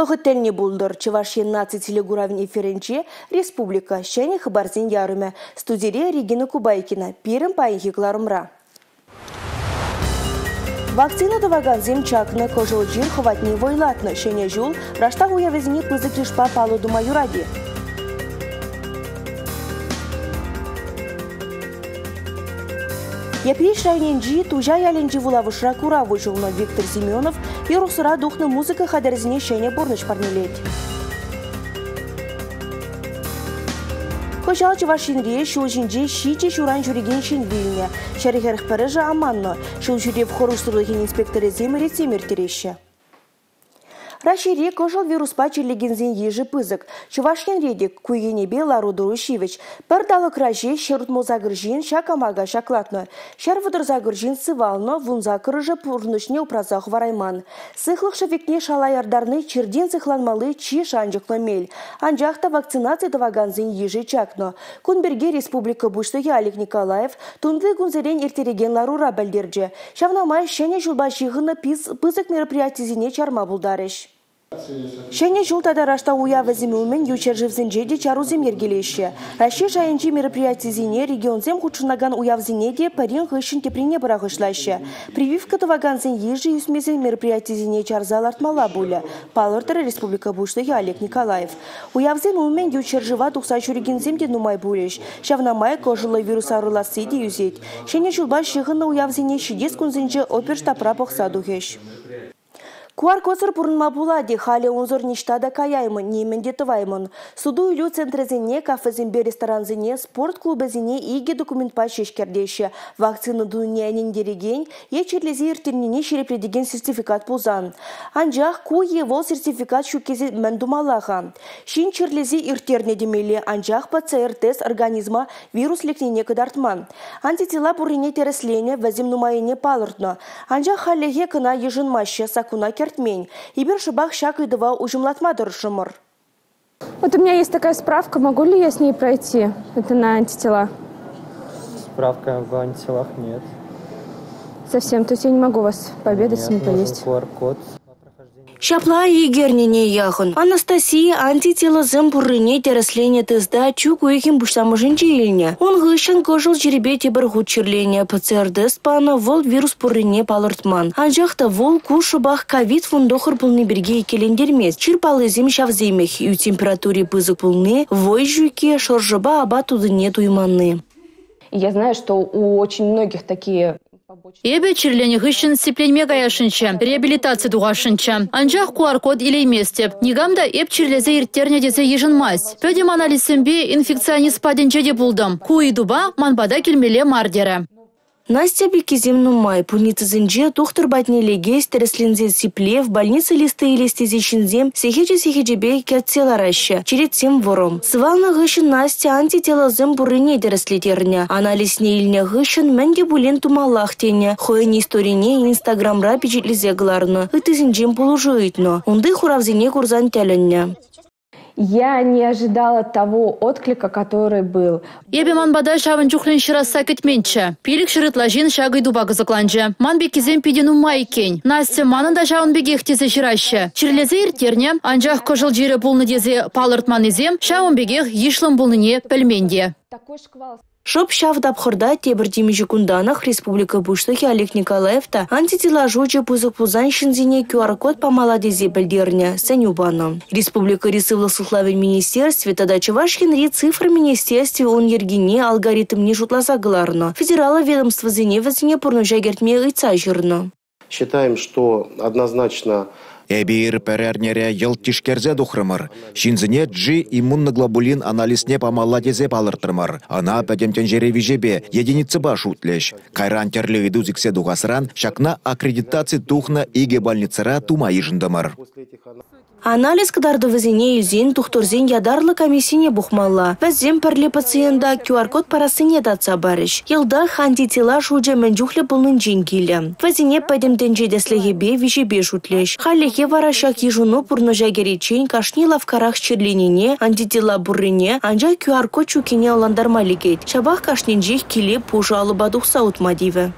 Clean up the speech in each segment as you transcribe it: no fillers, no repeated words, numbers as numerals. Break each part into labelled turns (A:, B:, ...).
A: вӑхӑт тӗлне пултӑр. Чӑваш Ен наци телекуравӗн эфирӗнче республика ҫӗнӗ хыпарсен ярӑмӗ. Студире Регина Кубайкина. Пирӗн паянхи кӑларӑмра. Вакцина тӑвакансем чакнӑ, кӑшӑл чир хӑватне вӑйлатнӑ. Ҫӗнӗ ҫул Раштав уявӗсене пысӑк йышпа паллӑ тума юрать-и? Йӗпреҫ районӗнчи Туҫа ялӗнчи вулавӑшра курав уҫӑлнӑ. Виктор Семенов юрӑхсӑра тухнӑ музыка хатӗрӗсене ҫӗнӗ пурнӑҫ парнелет. Кӑҫал Чӑваш Енре ҫул ҫинче 7 ҫуран ҫӳрекен ҫын вилнӗ. 141-шӗ аманнӑ. Ҫул ҫӳрев хӑрушсӑрлӑхӗн инспекторӗсем ретсем ирттереҫҫӗ. Раҫҫейре кӑшӑл вируспа чирлекенсен йышӗ пысӑк. Чӑваш Енре те ку енӗпе лару-тӑру ҫивӗч. Пӗр талӑкра ҫеҫ 168 ҫын ҫак амака ҫаклатнӑ. 138 ҫын сывалнӑ, 18-шӗ пурнӑҫне упраса хӑварайман. Сыхлӑх шӗвекне шала яртарни чиртен сыхланмалли чи шанчӑклӑ мел. Анчах та вакцинаци тӑвакансен йышӗ чакнӑ. Кун пирки республика Пуҫлӑхӗ Олег Николаев тунти кунсерен ирттерекен ларура пӗлтерчӗ. Ҫавна май ҫӗнӗ ҫулпа ҫыхӑннӑ пысӑк мероприятисене чарма пултарӗҫ. Ҫӗнӗ ҫул тата Раштав уявӗсем умӗн ют ҫӗршывсенче те чарусем йӗркелеҫҫӗ. Раҫҫей шайӗнчи мероприятисене регионсем хутшӑнакан уявсене те пӗрин хыҫҫӑн теприне пӑрахӑҫлаҫҫӗ. Прививка тӑвакансен йышӗ ӳсмесен мероприятисене чарса лартмалла пулӗ, палӑртрӗ республика Пуҫлӑхӗ Олег Николаев. Уявсем умӗн ют ҫӗршыва тухса ҫӳрекенсем те нумай пулӗҫ. Ҫавна май кӑшӑллӑ вирус сарӑласси те ӳсет. Ҫӗнӗ ҫулпа ҫыхӑннӑ уявсене ҫитес кунсенче оперштабра пӑхса тухӗҫ. QR-кодсӑр пурӑнма пулать-и? Халӗ унсӑр ниҫта та каяймӑн, нимӗн те тӑваймӑн. Суту-илӳ центрӗсене, кафесемпе ресторансене, спорт клубӗсене икӗ документпа ҫеҫ кӗртеҫҫӗ. Вакцина тунине ӗнентерекен е чирлесе ирттернине ҫирӗплетекен сертификат пулсан. Анчах ку е вӑл сертификат ҫуккисен мӗн тумалла-ха? Ҫын чирлесе ирттернӗ темелле, анчах ПЦР-тест организма вирус лекнине кӑтартман. Антитела пуррине тӗрӗсленӗ, вӗсем нумаййине палӑртнӑ. Анчах хальлӗхе кӑна йышӑнмаҫҫӗ, саккуна кӗртмен. Эпир шӑпах ҫак ыйтӑва уҫӑмлатма тӑрӑшрӑмӑр.
B: Вот у меня есть такая справка, могу ли я с ней пройти? Это на антитела.
C: Справка в антителах нет.
B: Совсем, то есть я не могу вас пообедать с ним поесть.
C: QR-код.
A: Ҫапла икӗ эрнене яхӑн Анастасия антителӑсем пуррине тӗрӗсленӗ теста чӳк уйӑхӗн пуҫламӑшӗнче илнӗ. Ун хыҫҫӑн кӑшӑл чирӗпе тепӗр хут чирленӗ, ПЦР-тест панӑ, вӑл вирус пуррине палӑртман. Анчах та вӑл ку шӑпах ковид-19 пулни пирки иккӗлентермест. Чир паллисем ҫавсемех: ӳт температури пысӑк пулни, вӑй ҫукки, шӑршӑпа апат тутине туйманни.
D: Я знаю, что у очень многих такие
E: Эпӗ чирленӗ хыҫҫӑн сипленме каясшӑнччӗ, реабилитаци тухасшӑнччӗ. Анчах QR-код илейместӗп. Никам та эп чирлесе ирттернӗ тесе йышӑнмасть. Пӗтӗм анализсемпе инфекционист патӗнче те пултӑм. Ку ыйтупа ман пата килмелле мар терӗ.
A: Настя пеккисем нумай. Пульницӑсенче тухтӑр патне лекес, тӗрӗсленсе сиплев, больница листи илес тесе ҫынсем сехечӗ-сехечӗпе кӗтсе лараҫҫӗ. Черетсем вӑрӑм. Сывалнӑ хыҫҫӑн Настя антителӑсем пуррине тӗрӗслеттернӗ. Анализне илнӗ хыҫҫӑн мӗн те пулин тумаллах тенӗ. Хӑйӗн историне Инстаграмра пичетлесе кӑларнӑ. Ыттисенчен пулӑшу ыйтнӑ. Унти хуравсене курсан тӗлӗннӗ.
D: Я не ожидала того отклика, который был.
E: Эпӗ ман пата ҫавӑн чухлӗн ҫырасса кӗтменччӗ. 500 ытла ҫын ҫак ыйтупа кӑсӑкланчӗ. Ман пеккисем питӗ нумай иккен. Настя манӑн та ҫавӑн пекех тесе ҫыраҫҫӗ. Чирлесе ирттернӗ, анчах кӑшӑл чирӗ пулнӑ тесе палӑртманнисем ҫавӑн пекех йышлӑн пулнине пӗлмен те.
D: Такой шквал.
A: Шӑп ҫав тапхӑрта тепӗр темиҫе кунтанах республика Пуҫлӑхӗ Олег Николаев та антитела шучӗ пысӑк пулсан ҫынсене QR-код памалла тесе пӗлтернӗ, сӗнӳ панӑ. Республикӑри сывлӑх сыхлавӗн министерстви тата Чӑваш Енри цифра министерстви ун йӗркине, алгоритмне шутласа кӑларнӑ. Федераллӑ ведомствӑсене вӗсене пурнӑҫа кӗртме ыйтса ҫырнӑ.
F: Считаем, что однозначно
G: Эпир пӗр эрнере йӑлт тишкерсе тухрӑмӑр. Ҫынсене G иммуноглобулин анализне памалла тесе палӑртрӑмӑр. Ӑна пӗтӗм тӗнчери виҫепе единицӑпа шутлӗҫ. Кайран тӗрлӗ ыйту сиксе тухасран ҫакна аккредитаци тухнӑ икӗ больницӑра тума йышӑнтӑмӑр.
A: Анализ кӑтартӑвӗсене илсен тухтӑрсен ятарлӑ комиссине пухмалла. Вӗсем пӗрле пациента QR-код парассине татса парӗҫ. Йӑлтах антитела шучӗ мӗн чухлӗ пулнинчен килӗ. Вӗсене пӗтӗм тӗнче тӗслӗхӗпе виҫепе шутлӗҫ. Хальлӗхе вара ҫак йышӑну пурнӑҫа кӗриччен кашни лавккарах чирленине, антитела пуррине, анчах QR-код ҫуккине ӑнлантарма лекет. Ҫапах кашнинчех киле пушӑ алӑпа тухса утма тивӗ.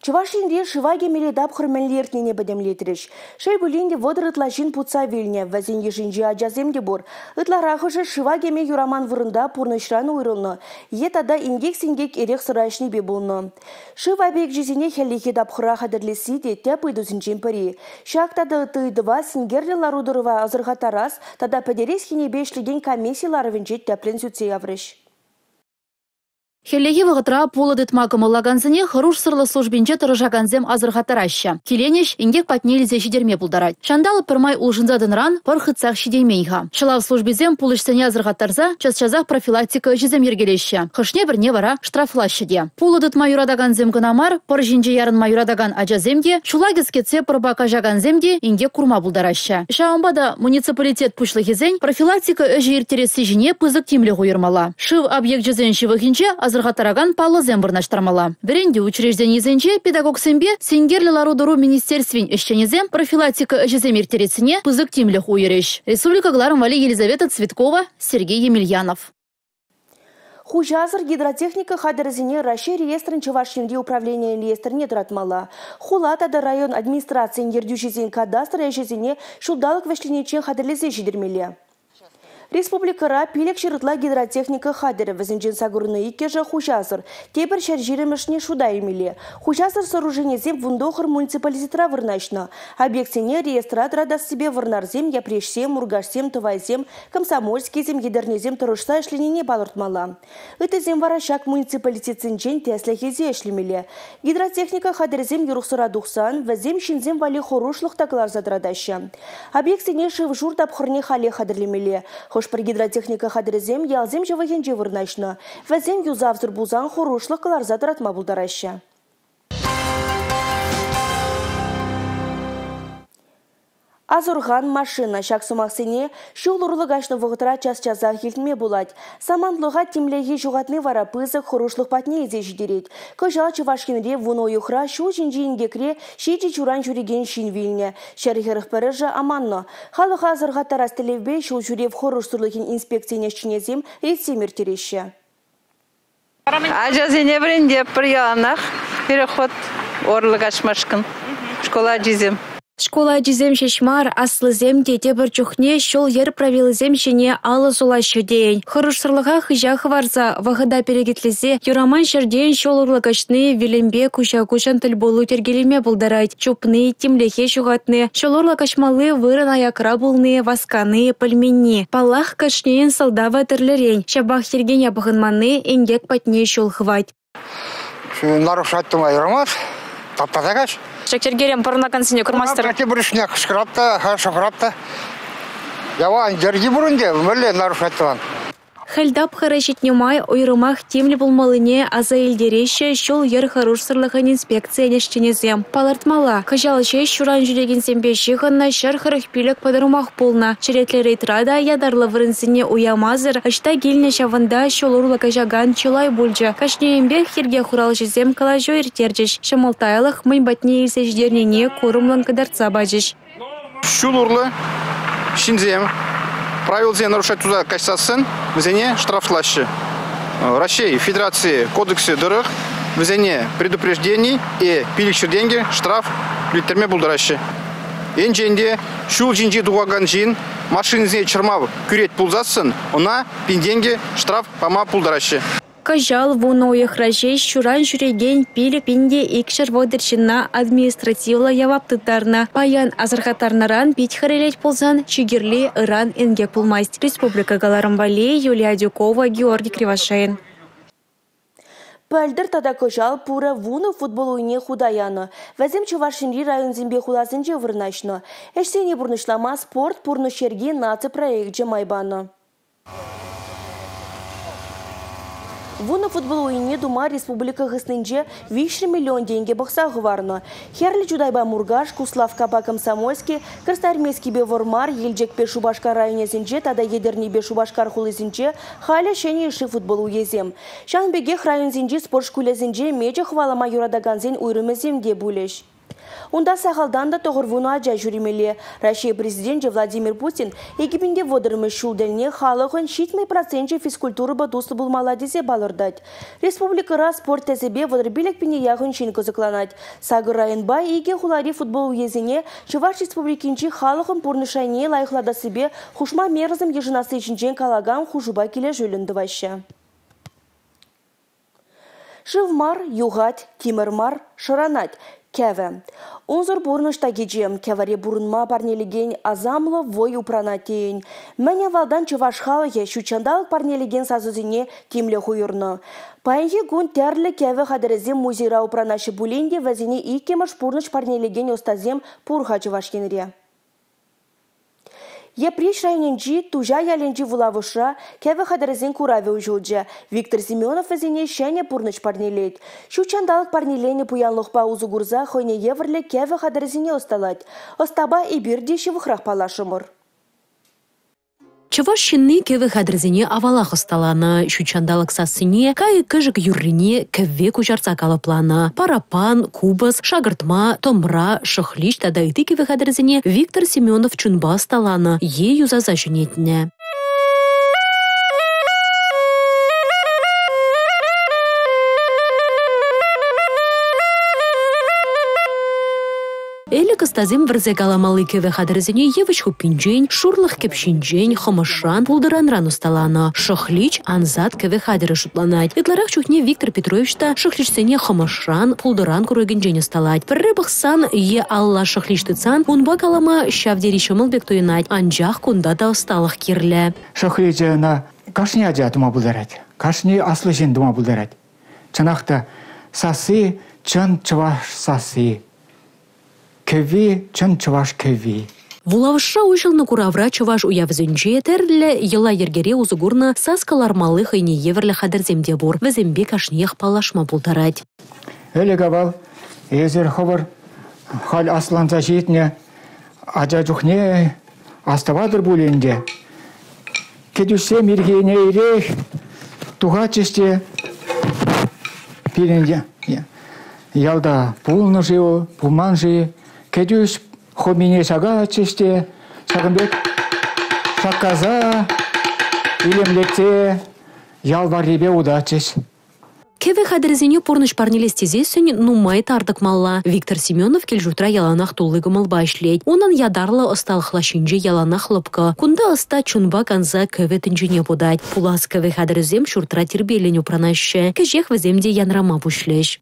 A: Чӑваш Енре шыва кӗмелли тапхӑр мӗнле иртнине пӗтӗмлетрӗҫ. Шел пулин те 30 ытла ҫын путса вилнӗ, вӗсен йышӗнче ачасем те пур. Ытларахӑшӗ шыва кӗме юраман вырӑнта пурнӑҫран уйрӑлнӑ е тата инкек-синкек эрех-сӑра ӗҫнипе пулнӑ. Шыв объекчӗсене хӗллехи тапхӑра хатӗрлесси те тӗп ыйтусенчен пӗри. Ҫак тата ытти ыйтӑва синкерлӗ лару-тӑрӑва асӑрхаттарас тата пӗтерес енӗпе ӗҫлекен комисси ларӑвӗнче тӗплӗн сӳтсе яврӗҫ.
E: Хӗллехи вӑхӑтра пулӑ тытма кӑмӑллакансене хӑрушсӑрлӑх службинче тӑрӑшакансем асӑрхаттараҫҫӗ. Киленӗҫ инкек патне илсе ҫитерме пултарать. Ҫанталӑк пӗрмай улшӑнса тӑнӑран пӑр хытсах ҫитеймен-ха. Ҫӑлав службисем пулӑҫсене асӑрхаттарса час-часах профилактика ӗҫӗсем йӗркелеҫҫӗ. Хӑшне-пӗрне вара штрафлаҫҫӗ те. Пулӑ тытма юратакансем кӑна мар, пӑр ҫинче ярӑнма юратакан ачасем те, ҫула кӗскетсе пӑрпа каҫакансем те инкек курма пултараҫҫӗ. Ҫавӑнпа та муниципалитет пуҫлӑхӗсен профилактика ӗҫӗ ирттересси ҫине пысӑк тимлӗх уйӑрмалла. Шыв объекчӗсен ҫывӑхӗнче асӑрхаттаракан паллӑсем вырнаҫтармалла. Вӗрентӳ учрежденийӗсенче педагогсемпе синкерлӗ лару-тӑру министерствин ӗҫченӗсем профилактика ӗҫӗсем ирттерессине пысӑк тимлӗх уйӑрӗҫ. Республика кӑларӑм валли Елизавета Цветкова, Сергей Емельянов.
A: Хуҫасӑр гидротехника хатӗрӗсене Раҫҫей реестрӗн Чӑваш Енри управленийӗн реестрне тӑратмалла. Хула тата район администрацийӗн ертӳҫисен кадастр ӗҫӗсене ҫулталӑк вӗҫлениччен хатӗрлесе ҫитермелле. Республикӑра 500 ытла гидротехника хатӗрӗ, вӗсенчен 82-шӗ хуҫасӑр, тепӗр 120-шне шута илмелле. Хуҫасӑр сооруженисем 19 муниципалитетра вырнаҫнӑ. Объектсене реестра тӑратассипе вӑрнарсем, йӗпреҫсем, муркашсем, тӑвайсем, комсомольскисем, етӗрнесем тӑрӑшса ӗҫленине палӑртмалла. Ыттисем вара ҫак муниципалитетсенчен тӗслӗх илсе ӗҫлемелле. Гидротехника хатӗрӗсем юрӑхсӑра тухсан, вӗсем ҫынсем валли хӑрушлӑх та кӑларса тӑратаҫҫӗ. Объектсене шыв-шур тапхӑрне халех хатӗрлемелле. Хӑш-пӗр гидротехника хатӗрӗсем ялсем ҫывӑхӗнче вырнаҫнӑ. Вӗсем юсавсӑр пулсан хӑрушлӑх кӑларса тӑратма пултараҫҫӗ. Асӑрхан машина ҫак сӑмахсене ҫул урлӑ каҫнӑ вӑхӑтра час-часах илтме пулать. Самантлӑха тимлӗхе ҫухатни вара пысӑк хӑрушлӑх патне илсе ҫитерет. Кӑҫал Чӑваш Енре 10 уйӑхра ҫул ҫинчи инкекре 7 ҫуран ҫӳрекен ҫын вилнӗ, 141-шӗ аманнӑ. Халӑха асӑрхаттарас тӗллевпе ҫул ҫӳрев хӑрушсӑрлӑхӗн инспекцийӗн ӗҫченӗсем рейдсем ирттереҫҫӗ.
H: Ачасене вӗрентетпӗр яланах переход урлӑ каҫмашкӑн, шкул ачисем.
I: Шкул ачисем ҫеҫ мар, аслисем те тепӗр чухне ҫул-йӗр правилисем ҫине алӑ сулаҫҫӗ тейӗн. Хӑрушсӑрлӑха хыҫа хӑварса, вӑхӑта перекетлесе юраман ҫӗртен ҫул урлӑ каҫни вилӗмпе куҫа-куҫӑн тӗл пулу йӗркелеме пултарать. Чупни, тимлӗхе ҫухатни, ҫул урлӑ каҫмалли вырӑн аякра пулни, васкани, пӗлменни. Паллах, кашнийӗн сӑлтавӗ тӗрлӗрен. Ҫапах йӗркене пӑхӑнманни инкек патне ҫул хывать.
J: Нарушать тума юрамасть, таптаса каҫ.
B: Ҫак йӗркерен пӑрӑнакансене курмастӑр.
J: Тепӗр ӗҫне кӑшкӑрап та, шӑхӑрап та. Ява йӗрки пур ӗнтӗ, мӗнле нарушать тӑван.
I: Хӗл тапхӑрӗ ҫитнӗ май уйрӑмах тимлӗ пулмаллине аса илтереҫҫӗ ҫул-йӗр хӑрушсӑрлӑхӗн инспекцийӗн ӗҫченӗсем. Палӑртмалла, кӑҫал ҫеҫ ҫуран ҫӳрекенсемпе ҫыхӑннӑ 145 пӑтӑрмах пулнӑ. Черетлӗ рейдра та ятарлӑ вырӑнсене уямасӑр ӑҫта килнӗ ҫавӑнта ҫул урлӑ каҫакан чылай пулчӗ. Кашнийӗнпех йӗрке хуралҫисем калаҫу ирттерчӗҫ. Ҫӑмӑлттайлӑх мӗн патне илсе ҫитернине курӑмлӑн кӑтартса пачӗҫ.
K: Ҫул урлӑ ҫынсем правилӑсене нарушать туса каҫсассӑн вӗсене штрафлаҫҫӗ. Раҫҫей Федераци кодексӗ тӑрӑх вӗсене предупреждени е 500 тенкӗ штраф тӳлеттерме пултараҫҫӗ. Енчен те ҫул ҫинче тухакан ҫын машинӑсене чӑрмав кӳрет пулсассӑн ӑна 1000 тенкӗ штраф пама пултараҫҫӗ.
I: Кӑҫал 10 уйӑхра ҫеҫ ҫуран ҫӳрекен 5230 ҫынна административлӑ явап тыттарнӑ. Паян асӑрхаттарнӑран пит хӗрелет пулсан, чи кирли ыран инкек пулмасть. Республика кӑларӑм валли Юлия Адюкова, Георгий Кривошеин.
A: Пӗлтӗр тата кӑҫал пурӗ 10 футбол уйне хута янӑ. Вӗсем Чӑваш Енри районсемпе хуласенче вырнаҫнӑ. Ӗҫсене пурнӑҫлама спорт пурнӑҫ йӗрки наци проекчӗ май панӑ. 10 футбол уйне тума республика хыснинче 300 миллион тенкӗ пӑхса хӑварнӑ. Хӗрлӗ Чутайпа Муркаш, Куславккапа Комсомольски, Красноармейскипе Вӑрмар, Елчӗкпе Шупашкар районӗсенче тата Етӗрнепе Шупашкар хулисенче халӗ ҫӗнӗ йышши футбол уйӗсем. Ҫавӑн пекех районсенчи спорт шкулӗсенче мечӗк хӑвалама юратакансен уйрӑмӗсем те пулӗҫ. Унта сахалтан та 90 ача ҫӳремелле. Раҫҫей Президенчӗ Владимир Путин 2030 ҫул тӗлне халӑхӑн 70% физкультурӑпа туслӑ пулмалла тесе палӑртать. Республикӑра спорт тӗсӗпе 35 пине яхӑн ҫын кӑсӑкланать. Сакӑр районпа 2 хулари футбол уйӗсене Чӑваш Республикинчи халӑхӑн пурнӑҫ шайне лайӑхлатассипе хушма мерӑсем йышӑнасси ҫинчен калакан хушупа килӗшӳллӗн тӑваҫҫӗ. Шыв мар, юхать, тимӗр мар, шӑранать. Кӗвӗ. Унсӑр пурнӑҫ та кичем, кӗвӗре пурӑнма парнелекен асамлӑ вӑй упранать тейӗн. Мӗн авалтан чӑваш халӑхӗ ҫутҫанталӑк парнелекен сасӑсене тимлӗх уйӑрнӑ. Паянхи кун тӗрлӗ кӗвӗ хатӗрӗсем музейра упранаҫҫӗ пулин те вӗсене иккӗмӗш пурнӑҫ парнелекен ӑстасем пур-ха Чӑваш Енре. Йӗпреҫ районӗнчи Туҫа ялӗнчи вулавӑшра кӗвӗ хатӗрӗсен куравӗ уҫӑлчӗ. Виктор Семенов вӗсене ҫӗнӗ пурнӑҫ парнелет. Ҫут ҫанталӑк парнеленӗ пуянлӑхпа усӑ курса хӑйне евӗрлӗ кӗвӗ хатӗрӗсене ӑсталать. Ӑстапа эпир те ҫывӑхрах паллашрӑмӑр.
L: Чӑваш ҫынни кӗвӗ хатӗрӗсене авалах ӑсталанӑ. Ҫут ҫанталӑк сассине, кайӑк-кӗшӗк юррине кӗвве куҫарса калӑпланӑ. Параппан, купӑс, шакӑртма, тӑмра, шӑхлич тата ытти кӗвӗ хатӗрӗсене Виктор Семенов чунпа ӑсталанӑ е юсаса ҫӗнетнӗ. Ӗлӗк ӑстасем вӗрсе каламалли кӗвӗ хатӗрӗсене йывӑҫ хуппинчен, шурлӑх кӗпҫинчен, хӑмӑшран, пултӑранран ӑсталанӑ. Шӑхлич ансат кӗвӗ хатӗрӗ шутланать. Ытларах чухне Виктор Петрович та шӑхличсене хӑмӑшран, пултӑран курӑкӗнчен ӑсталать. Пӗрре пӑхсан е алла шӑхлич тытсан унпа калама ҫав тери ҫӑмӑл пек туйӑнать, анчах кунта та ӑсталӑх кирлӗ.
M: Шӑхличӗ ӑна кашни ача тума пултарать, кашни аслӑ ҫын тума пултарать. Чӑнах та, сасси чӑн чӑваш сасси. Кӗвви чӑн чӑваш кӗвви.
L: Вулавӑшра уҫӑлнӑ куравра чӑваш уявӗсенче тӗрлӗ йӑла-йӗркере усӑ курнӑ сас кӑлармалли хӑйне евӗрлӗ хатӗрсем те пур. Вӗсемпе кашниех паллашма пултарать.
M: Ӗлӗк-авал эсир хӑвӑр халь асланса ҫитнӗ ача чухне астӑватӑр пуль ӗнтӗ. Кӗтӳҫсем ирхине ирех тухатчӗҫ те пирӗн ялта пулнӑ-ши вӑл, пулман-ши, кӗтӳҫ хӑмине ҫакатчӗҫ те ҫакӑн пек шаккаса, илемлетсе ял варрипе утатчӗҫ.
L: Кӗвӗ хатӗрӗсене пурнӑҫ парнелес тесессӗн нумай тар тӑкмалла. Виктор Семенов кил-ҫуртра яланах тулли кӑмӑлпа ӗҫлет. Унӑн ятарлӑ ӑсталӑх лаҫҫинче яланах лӑпкӑ. Кунта ӑста чунпа канса кӗвӗ тӗнчине путать. Пулас кӗвӗ хатӗрӗсем ҫуртра тирпейлӗн упранаҫҫӗ. Кӗҫех вӗсем те янрама пуҫлӗҫ.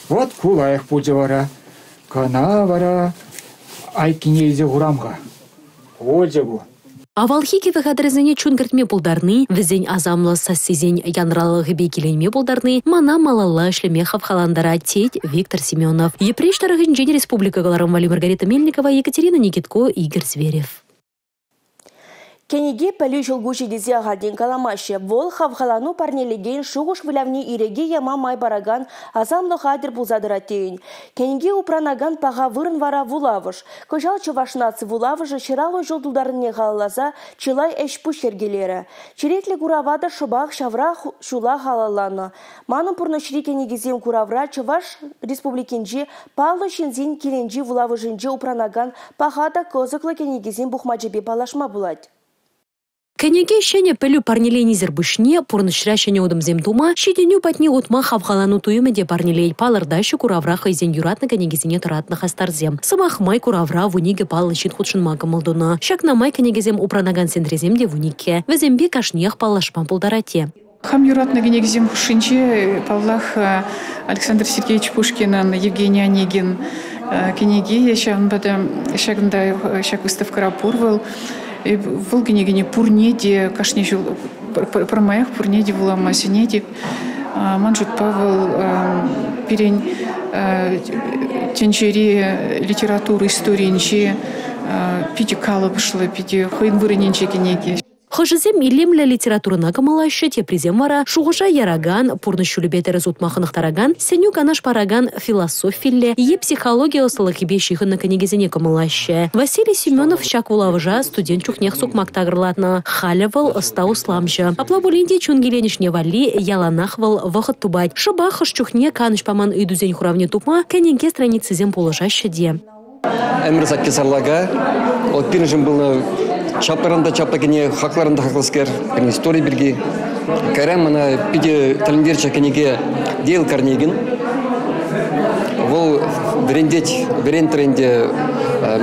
M: Вот ку лайӑх пулчӗ вара. Кӑна вара айккине илсе хурам-ха. Пулчӗ ку.
L: Авалхи кӗвӗ хатӗрӗсене чун кӗртме пултарни, вӗсен асамлӑ сассисен янралӑхӗпе киленме пултарни мана малалла ӗҫлеме хавхалантарать, тет Виктор Семенов. Йӗпреҫ тӑрӑхӗнчен республика кӑларӑм валли Маргарита Мельникова, Екатерина Никитко, Игорь Зверев.
A: Кӗнеке пӗлӳ ҫӑлкуҫӗ тесе ахальтен каламаҫҫӗ. Вӑл хавхалану парнелекен шухӑш вылявне ирӗке яма май паракан асамлӑ хатӗр пулса тӑрать тейӗн. Кӗнеке упранакан паха вырӑн вара вулавӑш. Кӑҫал Чӑваш наци вулавӑшӗ 150 ҫул тултарнине халалласа чылай ӗҫ-пуҫ йӗркелерӗ. Черетлӗ курава та шӑпах ҫавра ҫула халалланӑ. Манӑн пурнӑҫри кӗнекесем куравра Чӑваш Республикинчи паллӑ ҫынсен килӗнчи вулавӑшӗнче упранакан паха та кӑсӑклӑ кӗнекесен пухмачӗпе паллашма пулать.
L: Кӗнеке ҫӗнӗ пӗлӳ парнеленисӗр пуҫне пурнӑҫра ҫӗнӗ утӑмсем тума, ҫитӗнӳ патне утма хавхалану туйӑмӗ те парнелет, палӑртаҫҫӗ куравра хӑйсен юратнӑ кӗнекисене тӑратнӑ хастарсем. Сӑмах май, куравра 12 паллӑ ҫын хутшӑнма кӑмӑл тунӑ. Ҫакна май кӗнекесем упранакан сентресем те 12. Вӗсемпе кашниех паллашма пултарать те.
N: Хам юратнӑ кӗнекесем хушшинче, паллах, Александр Сергеевич Пушкинӑн Евгений Онегин кӗнеки. Ҫавӑнпа та ҫакӑнта ҫак выставкӑра пур вӑл. Вӑл кӗнекене пурне те кашни ҫул пӗрмаях пурне те вулама сӗнетӗп. Ман шутпа вӑл пирӗн тӗнчери литература историйӗнче питӗ калӑпӑшлӑ, питӗ хӑйӗн вырӑнӗнче кӗнеке.
L: Хӑшӗсем илемлӗ литературӑна кӑмӑллаҫҫӗ, теприсем вара шухӑша яракан, пурнӑҫ ҫулӗпе тӗрӗс утма хӑнӑхтаракан, сӗнӳ-канаш паракан философиллӗ е психологи ӑслӑлӑхӗпе ҫыхӑннӑ кӗнекесене кӑмӑллаҫҫӗ. Василий Семенов ҫак вулавӑша студент чухнех сукмак такӑрлатнӑ. Халӗ вӑл ӑста усламҫӑ. Апла пулин те чун киленӗҫне валли яланах вӑл вӑхӑт тупать. Шӑпах хӑш чухне канӑҫ паман ыйтусен хуравне тупма кӗнеке страницисем пулӑшаҫҫӗ те.
O: Ӗмӗр сакки сарлака. Вӑл пирӗншӗн пулнӑ чаплӑран та чаплӑ кӗне, хаклӑран та хаклӑскер. Пирӗн истори пирки. Кайран мана питӗ тӗлӗнтерчӗ кӗнеке Дейл Карнегин. Вӑл вӗрентет, вӗрентрӗ ӗнтӗ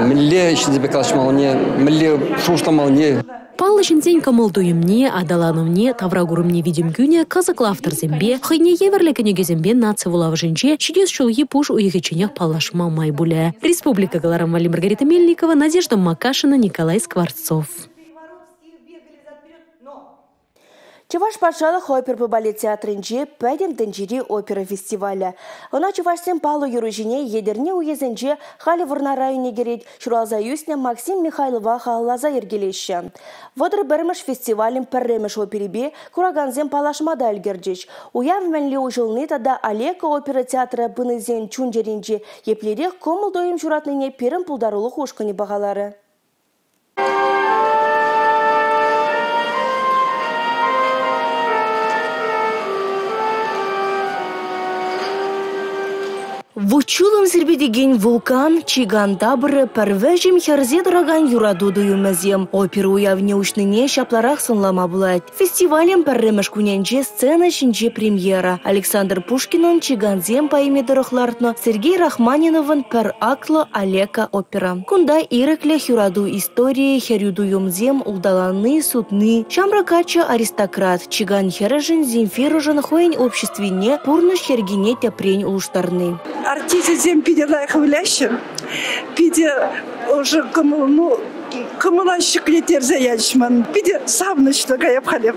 O: мӗнле ҫынсемпе калаҫмаллине, мӗнле шухӑшламаллине.
L: Паллӑ ҫынсен кӑмӑл-туйӑмне, аталанӑвне, тавракурӑмне витӗм кӳнӗ кӑсӑклӑ авторсемпе, хӑйне евӗрлӗ кӗнекесемпе наци вулавӑшӗнче ҫитес ҫулхи пуш уйӑхӗчченех паллашма май пулӗ. Республика кӑларӑм валли Маргарита Мельникова, Надежда Макашина, Николай Скворцов.
A: Чӑваш патшалӑх оперӑпа балет театрӗнче Пӗтӗм тӗнчери опера фестивалӗ. Ӑна чӑвашсен паллӑ юрӑҫине Етӗрне уесӗнче халӗ Вӑрнар районне кӗрет ҫуралса ӳснӗ Максим Михайлова халалласа йӗркелеҫҫӗ. 31-мӗш фестивалӗн пӗрремӗш оперипе куракансем паллашма та ӗлкӗрчӗҫ. Уяв мӗнле уҫӑлни тата Олеко опера театрӗ пынисен чун-чӗринче еплерех кӑмӑл-туйӑм ҫуратнине пирӗн пултарулӑх ушкӑнӗ пахаларӗ. Вут-ҫулӑм сирпӗтекен вулкан, чикан тапӑрӗ, пӗр вӗҫӗм хӗрсе тӑракан юрату туйӑмӗсем. Опера уявне уҫнине ҫапларах сӑнлама пулать. Фестивалӗн пӗрремӗш кунӗнче сцена ҫинче премьера. Александр Пушкинӑн «Чикансем» поэми тӑрӑх лартнӑ Сергей Рахманиновӑн пӗр актлӑ «Олеко» опера. Кунта ирӗклӗх, юрату историйӗ, хӗрӳ туйӑмсем, улталанни, сутни. Ҫамрӑк каччӑ аристократ, чикан хӗрӗшӗн Земфирӑшӑн хӑйӗн обществине, пурнӑҫ йӗркине тӗпрен улӑштарни.
P: Артисчӗсем питӗ лайӑх выляҫҫӗ, питӗ ӑшӑ кӑмӑл, ну, кӑмӑла ҫӗклеттерсе ячӗҫ ман. Питӗ савӑнӑҫлӑ каяп халӗ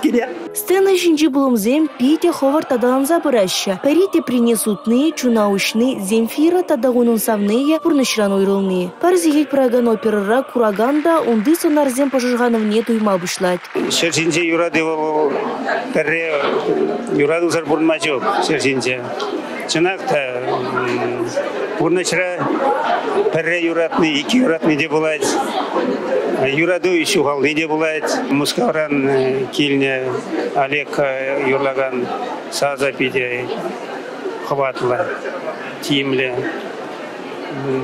P: киле.
A: Сцена ҫинчи пулӑмсем питӗ хӑвӑрт аталанса пыраҫҫӗ. Пӗри теприне сутни, чуна уҫни, Земфира тата унӑн савнийӗ пурнӑҫран уйрӑлни. Пӗр сехет пыракан оперӑра куракан та унти сӑнарсен пӑшӑрханӑвне туйма пуҫлать.
Q: Ҫӗр ҫинче юрату вӑл пӗрре юратусӑр пурӑнма ҫук ҫӗр ҫинче. Чӑнах та пурнӑҫра пӗрре юратни, иккӗ юратни те пулать. Юрату ҫухални те пулать. Мускавран килнӗ Олег юрлакан сасӑ питӗ хӑватлӑ, тимлӗ.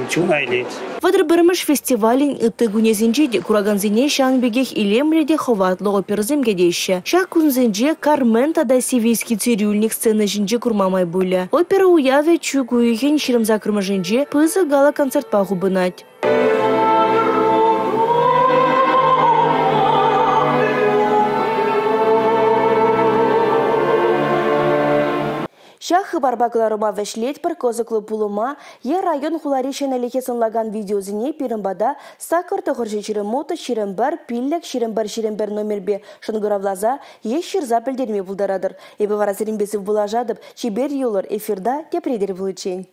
Q: Чуна илет.
A: 31-мӗш фестивалӗн ытти кунӗсенче те куракансене ҫавӑн пекех илемлӗ те хӑватлӑ оперӑсем кӗтеҫҫӗ. Ҫак кунсенче «Кармен» тата «Сивийский цирюльник» сцена ҫинче курма май пулӗ. Опера уявӗ чӳк уйӑхӗн 28-мӗшӗнче пысӑк гала-концертпа хупӑнать. Ҫак хыпарпа кӑларӑма вӗҫлетпӗр кӑсӑклӑ пулӑма е район-хулари ҫӗнӗлӗхе сӑнлакан видеосене пирӗн пата 8 926 21 5 21 21 номерпе шӑнкӑравласа е ҫырса пӗлтерме пултаратӑр. Эпӗ вара сирӗнпе сывпуллашатӑп. Чипер юлӑр, эфирта тепре тӗл пуличчен.